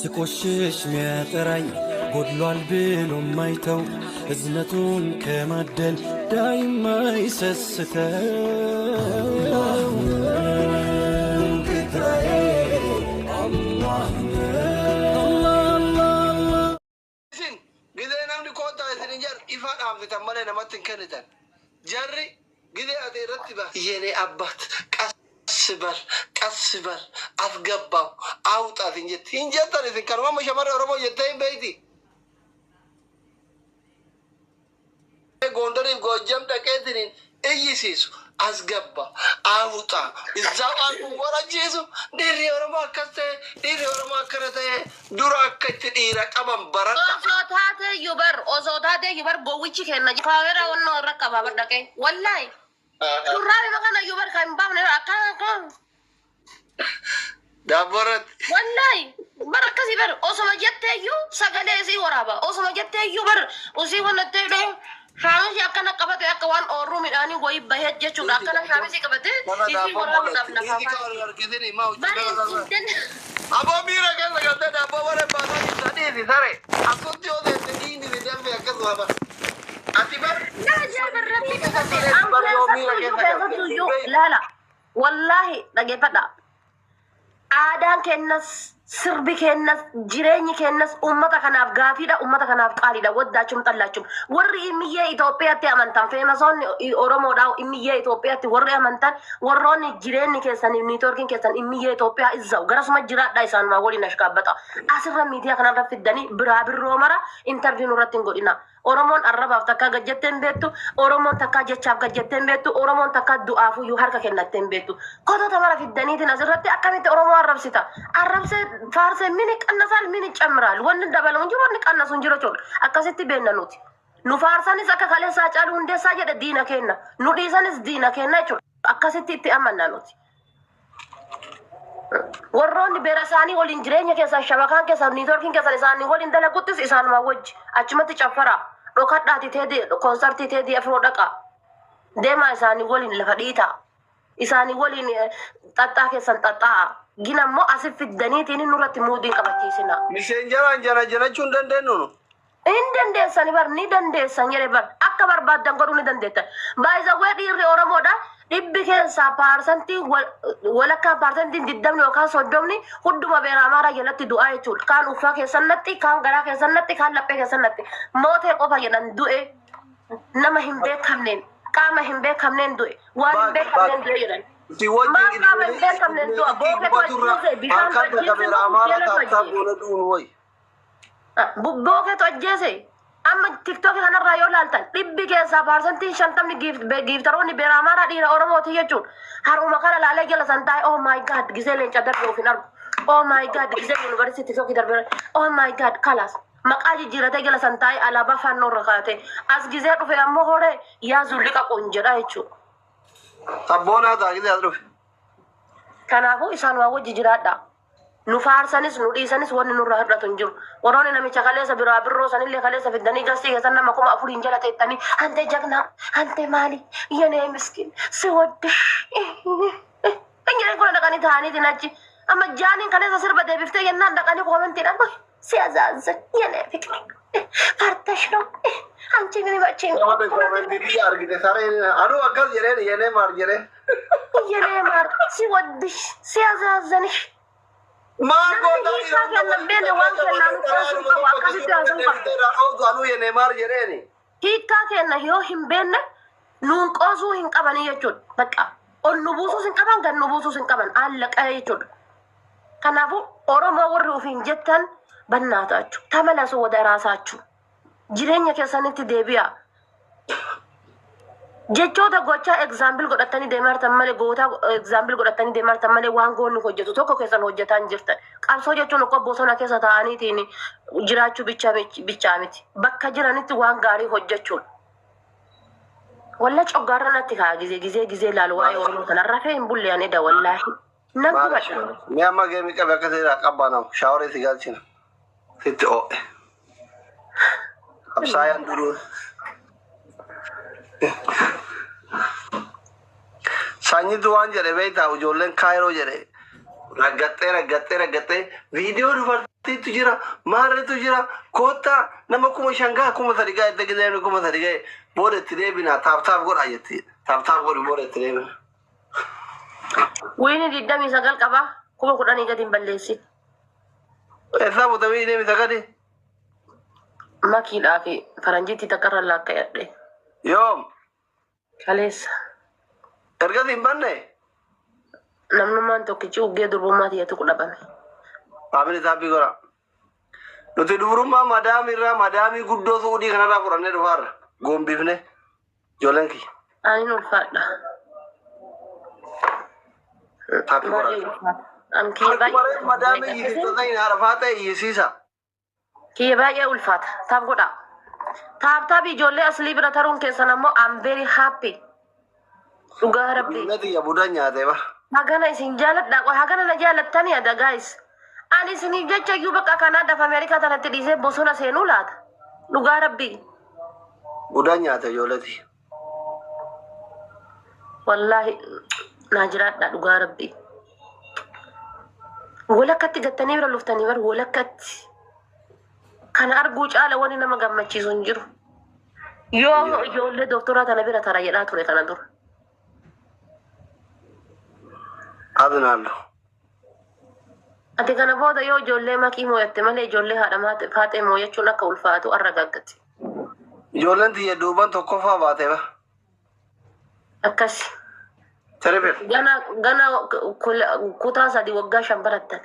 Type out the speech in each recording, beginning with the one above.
ስቆሽሽ ሚያጠራኝ ጎድሏል ብሎ ማይተው እዝነቱን ከማደል ዳይማ ይሰስተው Isin gizee namni koottaa isin hin jedhu ifa dhaamsitan malee namatti hin kennitan. Jarri gizee ati irratti ba የኔ አባት ቀስ በል ቀስ በል አስገባው አውጣት hin jetti hin jettan isin kanuma amma shamarri Oromoo jettee hin beeyti. Gondariif Goojjam dhaqee isiniin iyyisiisu አስገባ አውጣ እዛው አልኩ ወረጂሱ dhiirri Oromoo akkas ta'e, dhiirri Oromoo akkana ta'e, dura akka itti dhiira qaban baradha. Osoo taateeyyuu bar gowwichi kenna kaamera wannoo irra qaba bar dhaqee wallaahi shurraabi makana iyyuu bar kan hin baafne akkana akkana. Daabboo irratti. Wallaahi bar akkasii bar osoma jetteeyyuu sagalee isii waraaba, osoma jetteeyyuu bar usii wannattee dhoo shaamisii akkana qabate akka waan oorruu midhaanii wayii bahee jechuudha, akkana shaamisii qabate Nama isii daabboo waraabuudhaaf mul'atti. lafaa Dhiirri kaa'e. kaan argitini maa hojii Bari kana hin dandeenya. Aboo miira keessa galtee daabboo bara baasaa jirta dhiisi sare. Asutti yoo deemte dhiigni si danfe akkasuma bara. Ati bar Nama jaabar rabbii kakadhe an bar yoo miira keessattuu iyyuu keessa galte keessattuu hin iyyuu beektu. laala wallaahi dhageeffadha. Aadaan kennas, sirbi kennas, jireenyi kennas uummata kanaaf gaafiidha, uummata kanaaf qaaliidha. Waddaachum xallaachum. Warri imiyyee Itoophiyaatti amantan, feemasoonni Oromoodha, imiyyee Itoophiyaatti warri amantan, warroonni jireenyi keessan, niitoorkiin keessan imiyyee Itoophiyaa izza'u garasuma jiraadha, isaanumaa waliin ashkaabbata. Asirra miidiyaa kanarra fiddanii biraa birroo mara interview nurratti hin godhina. Oromoon arrabaaf takkaa gajjattee hin beektu, Oromoon takkaa jechaaf gajjattee hin beektu, Oromoon takkaa du'aafuyyuu harka kennattee hin beektu. Kotota mara fiddaniitiin asirratti akkamitti Oromoo arrabsita? Arrabsee faarsee mini qannasaal mini camiraal wanni dabalu hin jiru, wanni qannasu hin jiru jechuudha. Akkasitti beenna nuti. Nu faarsanis akka kaleessaa Caaluu Hundeessaa jedhe diina kenna. Nu dhiisanis diina kenna jechuudha. Akkasitti itti amanna nuti. Warroonni beera isaanii waliin jireenya keessan, shabakaan keessan, niitoorkiin keessan isaanii waliin dalaguttis isaanuma wajji achumatti caffaraa, dhokadhaati teedii koonsartii Teedii Afroo dhaqaa deemaa, isaanii waliin lafa dhiitaa, isaanii waliin xaxxaa keessan xaxxaa'a. Gina immoo asif fiddaniitiin nurratti muudiin qabachiisina. Miseenjaraan jana janachuu hin dandeenyu nu. Hin dandeessani bar, ni dandeessan jedhe bar, akka barbaaddan godhuu ni dandeettan. Baay'izawwee dhiirri Oromoodha dhibbi keessaa paarsantii walakkaa, paarsantiin 20 yookaan 30 hunduma beera Amaaraa jalatti du'aa jechuudha. Kaan uffaa keessan natti, kaan garaa keessan natti, kaan laphee keessan natti. Mootee qofa jedhan du'e, nama hin beekamneen, qaama hin beekamneen du'e, waan hin Baga beekamneen baga. du'e jedhan. Si wajjin Maal qaama hin beekamneen du'a? Booketu gubaturra ajjeese, bishaantu halkan takka ajjeese beera moo Amaaraa buddeenatu taaptaap ajjeese? goone du'uun wayi. Booketu ajjeese. Amma TikTok kanarraa yoo laaltan dhibbi keessaa paarsantiin 50 giiftaroonni beera Amaaraa dhiira Oromooti jechuudha. Har'uma kana laalee jala san taa'e, oh my God, gisee leenca darbe of hin argu. Oh my God, gisee yuunivarsiitii TikTok darbe, oh my God, kalaas. Maqaa jijjiiratee jala san taa'e alaabaa fannoo irra kaa'ate. As gisee dhufe ammoo horee yaa zulliqa qon jedha jechuudha. Sabboonaa ta'a gisee as dhufe. Kanaafuu isaan waa wajji jiraadha. Nu faarsanis nu dhiisanis wanni nurraa hir'atu hin jiru. Warroonni namicha kaleessa biraa birroo sanillee kaleessa fiddanii gastii keessan nama 4000n jala teettanii hante jagnaa hante maali yenee miskin si waddish kan jedhan kun dhaqanii ta'aniitiin achi amma jaaniin kaleessa sirba deebiftee jennaan dhaqanii koomentiidhaan si azaazan yenee fikir fartash ነው አንቺ ግን መቼም Nama koomentii biyya argite sareen anuu akkas jedheen yenee maar jedhee. የኔ ማር ሲወድሽ ሲያዛዘንሽ Maal Namni goota hiikaa kennan beekne waan kennaan qoosuu qabu, akkasitti haasa'uu qabu. Anuu yenee maar jedheeni. Hiikkaa kenna yoo hin beekne nuun qoosuu hin qabanii jechuudha. Bakka ol nu buusuus hin qaban, gad nu buusuus hin qaban, allaqee jechuudha. Kanaafuu Oromoo warri ofiin jettan bannaatachu ተመለሱ ወደ ራሳችሁ jireenya keessanitti deebi'a. Jechoota gochaa example godhatanii deemaa jirtan malee, goota example godhatanii deemaa jirtan malee, waan goonni hojjetu tokko keessan hojjetaa hin jirtan. Qabsoo jechuun akka bosona keessa taa'aniitiin jiraachuu bichaa miti. Bakka jiranitti waan gaarii hojjechuudha. Walla coggaarra natti kaa gizee gizee gizee laalu waa'ee Oromoo kana rafee hin bulle ani da wallaahi. Nan gubadha. Mee amma geemii qabe akka seeraa qabbaanamu shaaworii si galchina. Sitti oo'e. Qabsaayaan duruu. Sanyitu waan jedhe beektaa, ijoolleen Kaayiroo jedhe. Raggaxxee raggaxxee raggaxxee viidiyoo dubartiitu jira, maarreetu jira, koottaa nama 5000 gaha, 3000 gaha itti gidee, 3000 gahe booda itti deebina, tap tap godhaa jetti. Tap tap godhi, booda itti deebina. Win 29 qaba. 10,000 gadi hin balleessin. Eessaa butamii 29? Makiidhaa fi faranjiitti takka irra laakka'adhe. Yoom? Kaleessa. Ergasii hin banne? Namnummaan tokkichi uggee durbummaa tiyyatu dhabame. Family, tap godha. Nuti dubrummaa madaamii irraa, madaamii guddoo Suudii kanarraa fudhannee dhufaarra. Gombifne. Ijoolleen kiyya. Ani ulfaadha. Tap godha. Baay'ee ulfaata. An kiyya Harkuma baay'ee madaamii iyyisiisa ta'in harafaa ta'e iyyisiisa. Kiyya baay'ee ulfaata. Tap godha. Tap tap, ijoollee aslii bira taruun keessan ammoo I'm very happy. Dhugaa Rabbii. Ijoollee xiyya budan nyaatee bara. Hagana isin jaaladha. Qoy, hagana na jaalattanii adda, guys. Ani isiniif jecha iyyuu bakka kanaa dafa Ameerikaa tanatti dhiisee bosona seenuu laata? Dhugaa Rabbii. Budan nyaate ijoollee xiyya. Wallaahi naa jiraadha, dhugaa Rabbii. Walakkatti gattanii bira luftanii bar walakkatti. Kana arguu caala wani nama gammachiisu hin jiru. Yoo ijoollee doktoraa tana bira tara jedhaa ture kana dura. Adnaallu. Ati kana booda yoo ijoollee makii mooyatte malee ijoollee haadha faaxee mooyachuun akka ulfaatu arra gaggate. Ijoolleen xiyya duuban tokkoffaa baatee bara. Akkasi. Triple. Gana gana kutaa 3 waggaa 5 barattan.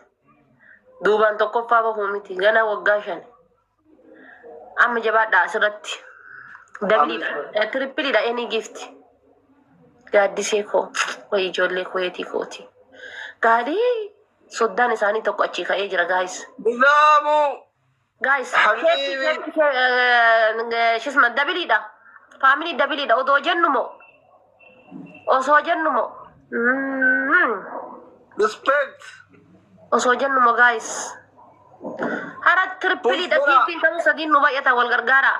Duubaan tokkoffaa bahuu miti, gana waggaa 5. Amma jabaadhaa asirratti. Doubleiidha. Tripleiidha any gift. Gaaddisee koo, wayi ijoollee koyeetii kooti. Gaarii soddaan isaanii tokko achii ka'ee jira, guys. Bilaamu. Guys, Habibi. shisma doubleiidha. Family, doubleiidha. Odoo jennu moo? Osoo jennu moo? Respect. Osoo jennu moo, guys? Hara tripleiidha. Push godhaa. Giftiin ta'uu sadiin nu baay'ata, wal gargaara.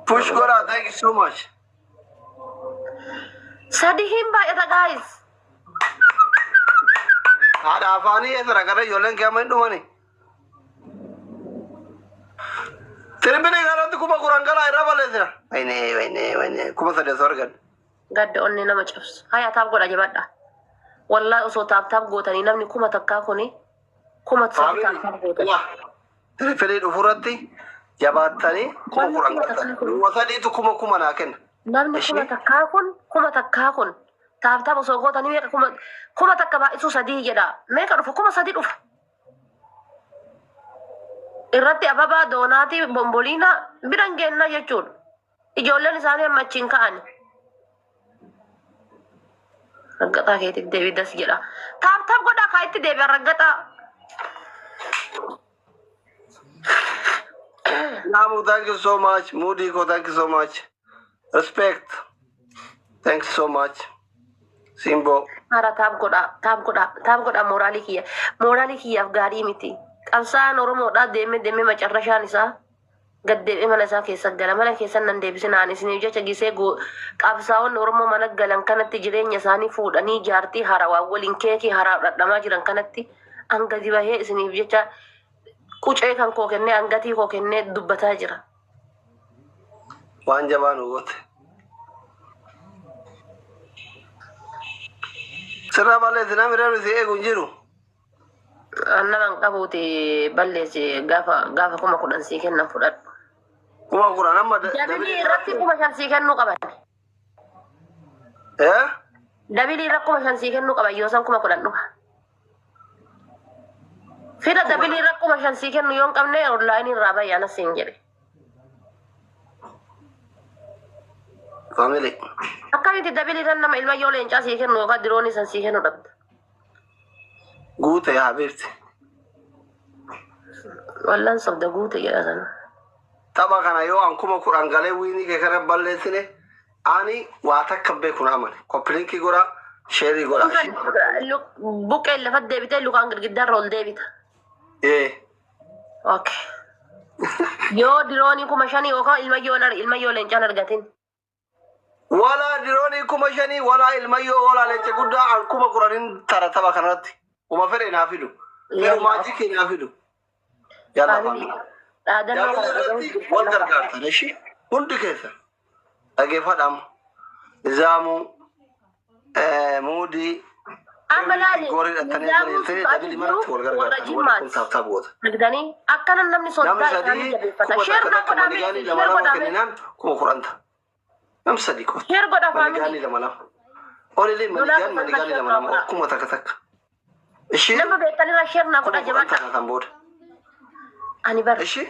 Push godhaa. Thank you so much. Sadi hin baay'ata, guys. Haadha afaanii eessa rakkate, ijoolleen kee amma hin dhumani. Triple kanatti 10,000 galaa irraa balleessina. Wayne wayne wayne, 3000 osoo arganne. Gadda onni nama cabsu. Haya, tap godha, jabadha. Wallahi osoo tap tap gootanii namni 1000 kuni 3000 tap tap gootan. Triple dhufurratti jabaattanii kuma Namni kudhan 1000 galtan. kun Duwwa sadiitu kuma kuma naa kenna. Namni Ishee? 1000 kun, 1000 kun tap tap osoo gootanii meeqa? 1000 baay'isuu sadii jedha. Meeqa dhufa? 3000 dhufa. Irratti ababaa doonaatii bomboliina biran geenna jechuudha. Ijoolleen isaanii amma achiin ka'an. Raggaxaa keetiif deebii das jedha. Tap tap godhaa kaa, itti deebi'a raggaxaa. Naamu, thank you so much. Moody ko, thank you so much. Respect. Thank you so much. Simbo. Hara tap godhaa, tap godhaa, tap godhaa. Mooraalii kiyya. Mooraalii kiyyaaf gaarii miti. Qabsaa'aan Oromoodhaa deemee deemee macarrashaan isaa gad deebi'ee mana isaa keessa gala. Mana keessa nan deebisina. Ani isiniif jecha gisee qabsaa'onni Oromoo mana galan kanatti, jireenya isaanii fuudhanii jaartii harawaa waliin keekii haraa dhadhamaa jiran kanatti, an gadi bahee isiniif jecha qucee kan koo kennee, hangatii koo kennee dubbataa jira. Waan jabaa nu goote. Sirraa balleessi, namni namni si eegu hin jiru. Nama hin qabuuti, balleessi, gaafa gaafa 10,000 sii kennan fudhadhu. 10,000 amma Double irratti 5,000 sii kennuu qaban. Eh? Double irra 5,000 sii kennuu qaban, yoo san 10,000 dhufa. Fira double irra 5,000 sii kennu yoo hin qabne, online irraa bahi, anas siin jedhe. Family. Akkamitti double irra nama ilma yoo leencaa sii kennu yookaan diroonii san sii kennu dhabda? Guute habibti. Wallaan sobda, guute jedha sana. Tapha kana yoo an 10,000 galee win kee kana balleessine, ani waa takka hin beeku, na amane. Copy link godhaa, share godhaa. Buqqeen lafa deebitee lukaan girgiddaarra ol deebita. Ee. Okay. Yoo diroonii 5,000 yookaan ilma yoo ilma yoo leencaan argatin. Walaa diroonii 5,000, walaa ilmayyoo, walaa leenca guddaa an 10,000n tara tapha kanarratti. Uma fedhe naa fidu. Fedhu Yalla. maajikii naa fidu. Yalla Family. family. Dhaadannoo Double kana dhaga'uu irratti wal jirtan. gargaartan ishi. Hundi keessa. Dhageeffadha amma. Zaamuu, muudii, Amma laali gorii dhattanii nizaamuun jettanii sifaati double maratti jiru wal warra gargaartan. Warri kun Jimmaati. tap tap goota. Argitanii akkana namni Namni soddaa isaanii sadii jabeeffata. kuma Share takka naa takka godhaa manigaanii mee lama share lama godhaa mee kenninaan 10,000 ta'a. Nam sadii qofa. share godhaa Manigaanii family. lama lama. Olilee Lolaa manigaan kutan manigaanii share lama naa lama godhaa. kuma takka takka. Ishii Nama beektanirra share naa kuma godhaa kudhan jabaadha. ta'a kan booda. Ani bara. Ishii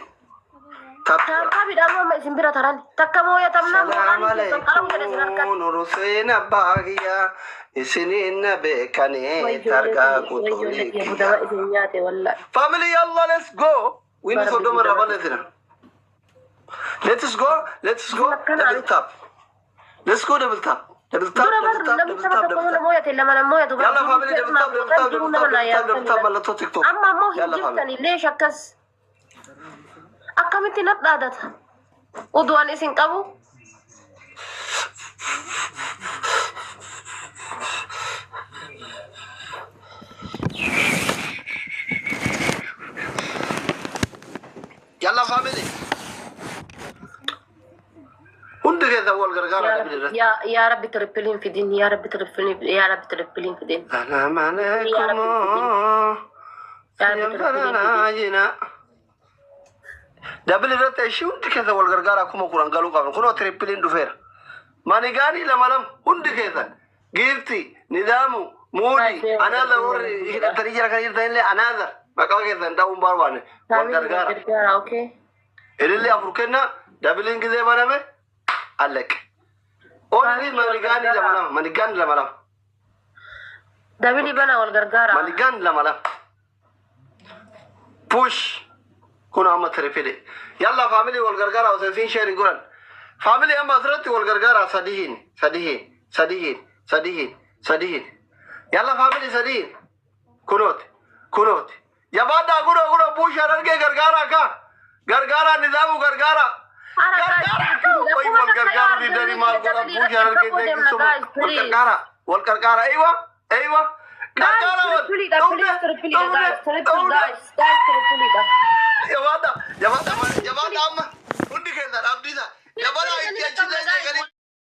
tap godha. Taataa bidhaan amma isin bira taran. Takka mooyatamnaa Salaam mooraan keessan qaram jedhe isin harkan. alaikum Nuruseen abbaa kiyyaa isiniin na beekanii Way ijoollee targaa kiyya, way ijoollee quxurii kiyya kiyyaa. budama isin nyaate wallahi. Family yalla, let's go. Wini Bara 30 irraa budama. balleessina. Let's go, let's Isin go, akkana double tap. Let's go, double tap. Double tap, Dura bar double tap, namni double saba tap, tokko double yoo tap. mooyate lama nama mooyatu bara Yalla duruu family, share double naa tap, double godhan tap, duruu double nama tap, naa double tap, double tap, yaamsanidha. mallattoo TikTok. Amma ammoo hin Yalla family. jirtani leesh akkas akkamitti na dhaadata. Udu'an isin qabu. Yalla family. Hundi keessan wal gargaara Yaa double Rabbi irratti. yaa yaa Rabbi triple fidin, yaa Rabbi triple, yaa Rabbi triple fidin. Salaam Yaa alaikum. Rabbi fidin. Yaa Rabbi triple fidin. Double irratti ishii hundi keessan wal gargaara, 10,000 galuu qabna. Kunoo tripleiin dhufeera. Manigaanii lama lama hundi keessan. Giifti, nidaamu, muudii, Baay'ee wal anaadha warri gargaara. hidhatanii jira kan jirtanillee anaadha. Maqaa keessan dha'uun barbaanne wal Family wal gargaara. gargaara, okay. Ililli afur kenna, doubleiin gizee baname alleqe. Only Family wal manigaanii lama gargaara. lama, manigaanii lama lama. Double bana wal gargaara. Manigaan lama lama. Push. Kun amma triple. Yalla family, wal gargaara osoo isin sharing godhan. Family, amma asirratti wal gargaara sadihin, sadihin, sadihin, sadihin, sadihin. Yalla family, sadihin. Kunooti, kunooti. Jabaadhaa, kunoo kunoo push argee gargaara ka. Gargaara nizaamu gargaara. Ara guys, Gargaara ka. triple Way kuma wal takka yoo gargaaru didanii arganne maal godhan double push irratti argee fagoo deemna suma guys, wal please. gargaara. Wal gargaara. Aywa, aywa. Guys, Gargaara wal. triple dha, Dhumne, please triple dha dhumne, guys, triple dhumne. guys, guys, triple dha. Jabaadha, jabaadha, jabaadha amma. Hundi keessan abdiisa. Jabaadha itti achillee eegalee.